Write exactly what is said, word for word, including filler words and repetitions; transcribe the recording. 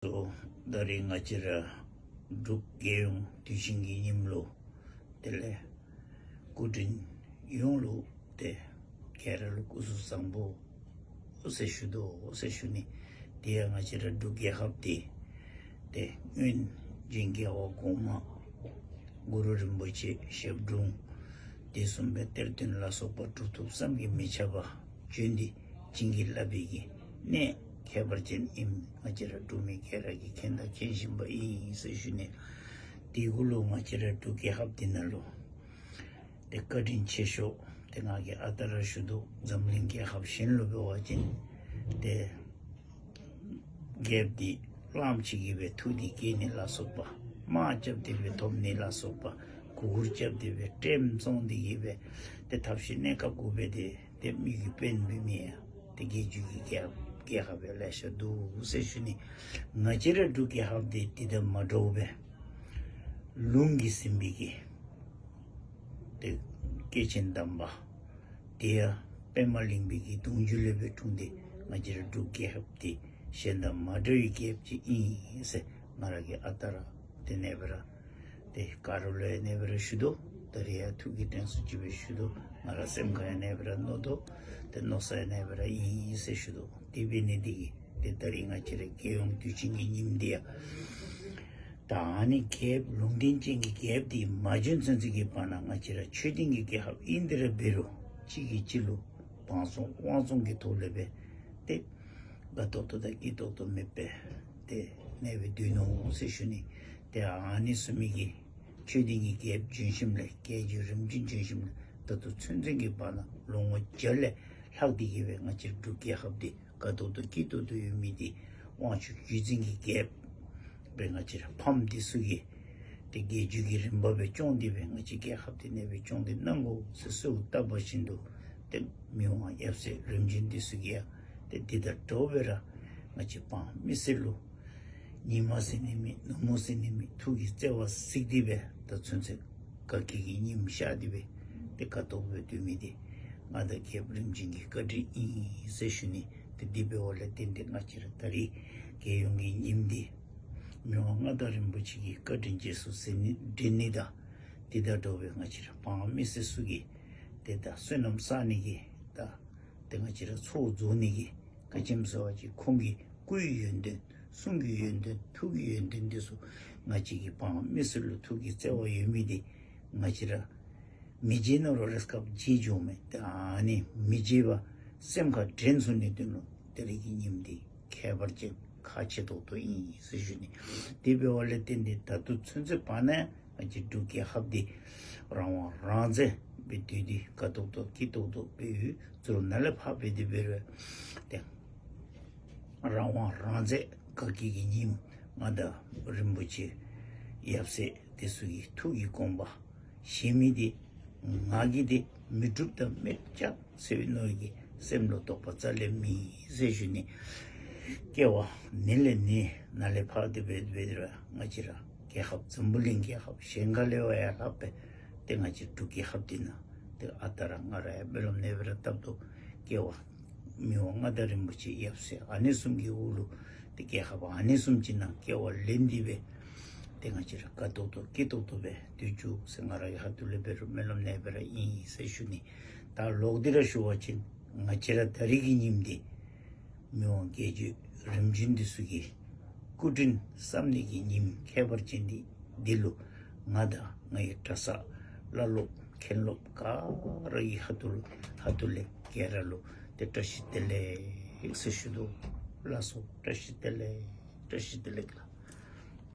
སོ། ད་རིས་ང་བཅས་ར་འབྲུག་རྒྱལ་ཡོངས་དུས་ཆེན་གྱི་ཉིནམ་ལུ་དེ་ལས་སྐུ་མགྲོན་ཡོངས་ལུ་ཏེ་ག་ར་ལུ་སྐུ་གཟུགས་བཟང་པོ་ཟེར་ཞུ་དོ་ཟེར་ཞུ་ནི། དེ་ཡང་ང་བཅས་ར་འབྲུག་རྒྱལ་ཁབ་འདི་ཏེ་སྔོན་བྱོན་རྒྱལ་བ་གོང་མ་གུ་རུ་རིན་པོ་ཆེ་ཞབས་དྲུང་དེ་བཟུམ་སྦེ་གཏེར་སྟོན་ལ་སོགས་པ་གྲུབ་ཐོབ་བསམ་གྱིས་མི་ཁྱབ་པ་བྱོན་ཏེ་བྱིན་གྱིས་བརླབས་པའི་གི་གནས་ཁྱད་པར་ཅན་ཨིནམ་ང་བཅས་ར་འབྲུག་མི་ག་ར་གིས་མཁྱེན་དང་མཁྱེན་བཞིན་པ་ཨིན་ཟེར་ཞུ་ནི། དེ་གུ་ལུ་ང་བཅས་ར་འབྲུག་རྒྱལ་ཁབ་འདི་ནང་ལུ་ཏེ་བཀའ་དྲིན་ཆེ་ཤོས་ཏེ་ང་གིས་ཨ་རྟག་ར་ཞུ་དོ། འཛམ་གླིང་རྒྱལ་ཁབ་གཞན་ལུ་འབད་བ་ཅིན་ཏེ་རྒྱལཔོ་འདི་གླངམོ་ཆེ་གི་སྦེ་འཐུ་སྟེ་སྐྱེ་ནི་ལ་སོགས་པ། དམག་རྐྱབ་སྟེ་སྦེ་ཐོབ་ནི་ལ་སོགས་པ། མགུ་སྐོར་རྐྱབ་སྟེ་སྦེ་ཁྲམ་བཙོང་སྟེ་གི་སྦེ་ཏེ་ཐབས་ཤེས་གནས་སྐབས་དགོ་པའི་ཏེ་ཏེ་མི་གི་དཔོན་འབད་མི་ཡང་ཏེ་རྒྱལ་བརྒྱུད་ཀྱི་རྒྱལ་རྒྱལ་ཁབ་ཡང་ལེ་ཤ་འདུག་ཟེར་ཞུ་ནི། ང་བཅས་ར་འབྲུག་རྒྱལ་ཁབ་འདི་འདི་དང་མ་འདྲཝ་སྦེ་ལུང་གིས་ཟིན་པའི་གི་ཏེ་སྐྱེས་ཆེན་དམ་པ་དེ་ཡང་པདྨ་གླིང་པའི་གི་གདུང་བརྒྱུད་ལས་སྦེ་འཁྲུངས་ཏེ་ང་བཅས་ར་འབྲུག་རྒྱལ་ཁབ་འདི་གཞན་དང་མ་འདྲ་བའི་རྒྱལ་ཁབ་ཅིག་ཨིན་ཟེར་ང་ར་གིས་ཨ་རྟག་ར་དེ་ནེ་སྦེ་ར་ཏེ་ག་ར་ལུ་ཡང་ནེ་སྦེ་ར་ཞུ་དོ། ད་རིས་ཡང་ཐུགས་ཀྱི་དྲན་གསོ་ཅིག་སྦེ་ཞུ་དོ། ང་ར་སེམས་ཁར་ཡང་ནེ་སྦེ་ར་མནོ་དོ། ཏེ་མནོ་ས་ཡང་ནེ་སྦེ་ར་ཨིན་ཟེར་ཞུ་དོ། དེ་འབད་ནི་འདི་གིས་ཏེ་ད་རིས་ང་བཅས་ར་རྒྱལ་ཡོངས་དུས་ཆེན་གྱི་ཉིནམ་འདི་ཡང་ད་ཨ་ནི་རྒྱལཔོ་ལུང་བསྟན་ཅན་གྱི་རྒྱལཔོ་འདི་མ་བྱོན་ཚུན་ཚོད་ཀྱི་བར་ན་ང་བཅས་ར་ཆོས་ལྡན་གྱི་རྒྱལ་ཁབ་ཨིན་ཏེ་ར་འབད་རུང་གཅིག་གིས་གཅིག་ལུ་བང་བཙོང་དབང་བཙོང་གི་ཐོག་ལས་སྦེ་ཏེ་དགའ་ཏོག་ཏོ་དང་སྐྱིད་ཏོག་ཏོ་མེདཔ་སྦེ་ཏེ་ནེ་སྦེ་སྡོད་ནུག་ཟེར་ཞུ་ནི། ཏེ་ཨ་ནི་ཚུ་མི་གི་ཆོས་ལྡན་གྱི་རྒྱལཔོ་བྱོན་ཞིནམ་ལས་རྒྱལ་བརྒྱུད་རིམ་བྱོན་བྱོན་ཞིནམ་ལས་ད་ལྟོ་ཚུན་ཚོད་ཀྱི་བར་ན་ལོ་ངོ་བརྒྱ་ལས་ལྷག་སྟེ་གི་སྦེ་ང་བཅས་འབྲུག་རྒྱལ་ཁབ་འདི་དགའ་ཏོག་ཏོ་སྐྱིད་ཏོག་ཏོ་ཡོད་མི་འདི་དབང་ཕྱུག་བརྒྱུད་འཛིན་གྱི་རྒྱལཔོ་སྦེ་ང་བཅས་ར་ཕམ་འདི་ཚུ་གིས་ཏེ་རྒྱལ་བརྒྱུད་ཀྱི་རིམ་པ་སྦེ་སྐྱོང་སྟེ་སྦེ་ང་བཅས་རྒྱལ་ཁབ་འདི་ནེ་སྦེ་སྐྱོང་སྟེ་གནང་དགོ་ཟེར་གསོལཝ་བཏབ་པ་བཞིན་དུ་ཏེ་མི་དབང་ཡབ་སྲས་རིམ་བྱོན་འདི་ཚུ་གིས་ཡང་ཏེ་འདི་དང་འདྲཝ་སྦེ་ར་ང་བཅས་འབངས་མི་སེར་ལུ་ཉིན་མ་ཟེར་ནི་མེད་ནུབ་མོ་ཟེར་ནི་མེད་ཐུགས་ཀྱི་བརྩེ་བ་གཟིགས་ཏེ་སྦེ་ད་ཚུན་ཚོད་དགའ་སྐྱིད་ཀྱི་ཉིམ་ཤར་ཏེ་སྦེ་ཏེ་དགའ་ཏོག་སྦེ་སྡོད་མི་འདི་ང་དང་རྒྱལཔོ་རིམ་བྱོན་གྱི་བཀའ་དྲིན་ཨིན་ཟེར་ཞུ་ནི། ཏེ་འདི་འབདཝ་ལས་བརྟེན་ཏེ་ང་བཅས་ར་ད་རིས་རྒྱལ་ཡོངས་ཀྱི་ཉིནམ་འདི་མི་དབང་མངའ་བདག་རིན་པོ་ཆེ་གི་བཀའ་དྲིན་རྗེས་སུ་འཛིན་ནི་འཛིན་ནི་དང་འདི་དང་འདྲཝ་སྦེ་ང་བཅས་ར་འབངས་མི་སེར་ཚུ་གིས་ཏེ་ད་བསོད་ནམས་བསག་ནི་གི་ད་ཏེ་ང་བཅས་ར་ཚོགས་རྫོགས་ནི་གི་ག་ཅི་སྨོ་ཟེར་བ་ཅིན་ཁོང་གི་སྐུའི་ཡོན་ཏན་གསུང་གི་ཡོན་ཏན་ཐུགས་ཀྱི་ཡོན་ཏན་འདི་ཚུ་ང་བཅས་ཀྱི་འབངས་མི་སེར་ལུ་ཐུགས་ཀྱི་བརྩེ་བ་ཡོད་མི་འདི་ང་བཅས་ར་མི་བརྗེད་ནོ་ར་རེས་སྐབས་བརྗེད་འགྱོཝ་མས། ཏེ་ཨ་ནི་མི་བརྗེད་པར་སེམས་ཁར་དྲན་ཚུགས་ནིའི་དོན་ལུ་ད་རིས་ཀྱི་ཉིནམ་འདི་ཁྱད་པར་ཅན་ཁག་ཆེ་ཏོག་ཏོ་ཨིན་ཟེར་ཞུ་ནི། དེ་འབདཝ་ལས་བརྟེན་ཏེ་ད་ལྟོ་ཚུན་ཚོད་བར་ན་ང་བཅས་འབྲུག་རྒྱལ་ཁབ་འདི་རང་དབང་རང་བཙན་སྦེ་སྡོད་དེ་དགའ་ཏོག་ཏོ་སྐྱིད་ཏོག་ཏོ་སྦེ་ཡོད་ཚུལ་ནཱ་ལས་ཕར་འབད་དེ་འབད་རུང་ཏེ་རང་དབང་རང་བཙན་དགའ་སྐྱིད་ཀྱི་ཉིམ་མངའ་བདག་རིན་པོ་ཆེ་ཡབ་སྲས་དེ་ཚུ་གི་ཐུགས་ཀྱི་དགོངས་པ་བཞེས་མི་འདི་ང་གིས་འདི་མི་འགྲུབ་དང་མི་བྱ་ཟེར་བའི་ནོར་གྱི་སེམས་ལུ་དོགས་པ་རྩ་ལས་མེད་ཟེར་ཞུ་ནི། སྐྱེ་བ་ནི་ལས་ནི་ནཱ་ལས་ཕར་འདི་འབད་འབད་རུང་ང་བཅས་ར་རྒྱལ་ཁབ་འཛམ་བུ་གླིང་རྒྱལ་ཁབ་གཞན་ག་ལས་བ་ཡང་ལྷག་པའི་ཏེ་ང་བཅས་འབྲུག་རྒྱལ་ཁབ་འདི་ནང་ཏེ་ཨ་རྟག་ར་ང་ར་ཡང་སྨོན་ལམ་ནེ་སྦེ་ར་བཏབ་དོ། སྐྱེ་བ་མི་དབང་མངའ་བདག་རིན་པོ་ཆེ་ཡབ་སྲས་ཨ་ནི་བཟུམ་གྱི་འོག་ལུ་ཏེ་རྒྱལ་ཁབ་ཨ་ནི་བཟུམ་ཅིག་ནང་སྐྱེ་བ་ལེན་ཏེ་སྦེ་ཏེ་ང་བཅས་ར་དགའ་ཏོག་ཏོ་སྐྱིད་ཏོག་ཏོ་སྦེ་སྡོད་བཅུག་ཟེར་ང་ར་གིས་ཧ་ཏུ་ལས་འབད་རུང་སྨོན་ལམ་ནེ་སྦེ་ར་ཨིན་ཟེར་ཞུ་ནི། ད་ལོག་སྟེ་ར་ཞུ་བ་ཅིན་ང་བཅས་ར་ད་རིས་ཀྱི་ཉིནམ་འདི་མི་དབང་རྒྱལ་བརྒྱུད་རིམ་བྱོན་འདི་ཚུ་གི་སྐུ་དྲིན་བསམ་ནི་གི་ཉིནམ་ཁྱད་པར་ཅན་འདི་འདི་ལུ་ང་དང་ངེའི་གྲྭ་ཚང་བླ་སློབ་མཁན་སློབ་ག་ར་གིས་ཧ་ཏུ་ལུ་ཧ་ཏུ་ལས་ག་ར་ལུ་ཏེ་བཀྲ་ཤིས་བདེ་ལེགས་ཟེར་ཞུ་དོ། ལགས་སོ། བཀྲ་ཤིས་བདེ་ལེགས། བཀྲ་ཤིས་བདེ་ལེགས་ལགས།